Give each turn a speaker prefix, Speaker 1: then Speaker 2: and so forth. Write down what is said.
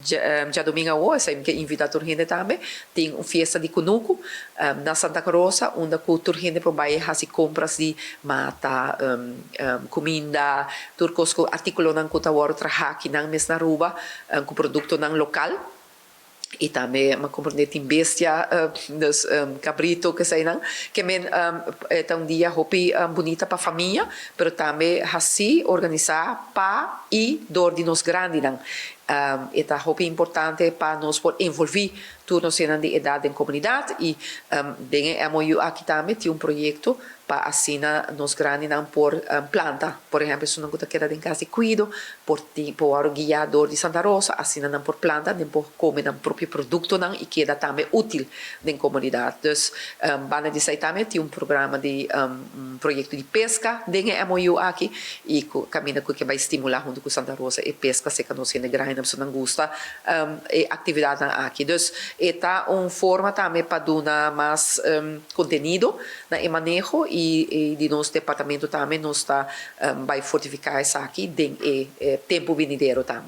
Speaker 1: Djadomingo awo, esei mi ke invitá tur hende tambe, tin un fiesta di kunuku na Santa Rosa, unda ku tur hende por bai hasi kompras di mata, kuminda, tur kos ku artíkulonan ku ta wòrdu trahá akinan mes na Aruba, ku produktonan lokal. I tambe mi a komprendé tin bestia, dus kabrito, keseinan. Ke men e ta un dia hopi bunita pa famia, pero tambe hasí organisá pa i dor di nos grandinan. E ta hopi importante pa nos por envolví tur nos hendenan di edat den komunidat i den e MOU aki tambe tin un proyekto pa asina nos grandinan por planta. Por ehempel esunnan ku ta keda den kas di kuido por tin por wòrdu guiá dor di Santa Rosa, asina nan por planta, nan por kome nan propio produktonan i keda tambe útil den komunidat. Dus banda di esei tambe tin un programa di un proyekto di peska den e MOU aki i ku kaminda ku ke bai stimulá huntu ku Santa Rosa e peska serka nos hende grandi pasobra nan gusta e aktividatnan aki. Dus e ta un forma tambe pa duna mas kontenido na e maneho i di nos departamento tambe nos ta bai fortifiká esaki den e tempu binidero tambe.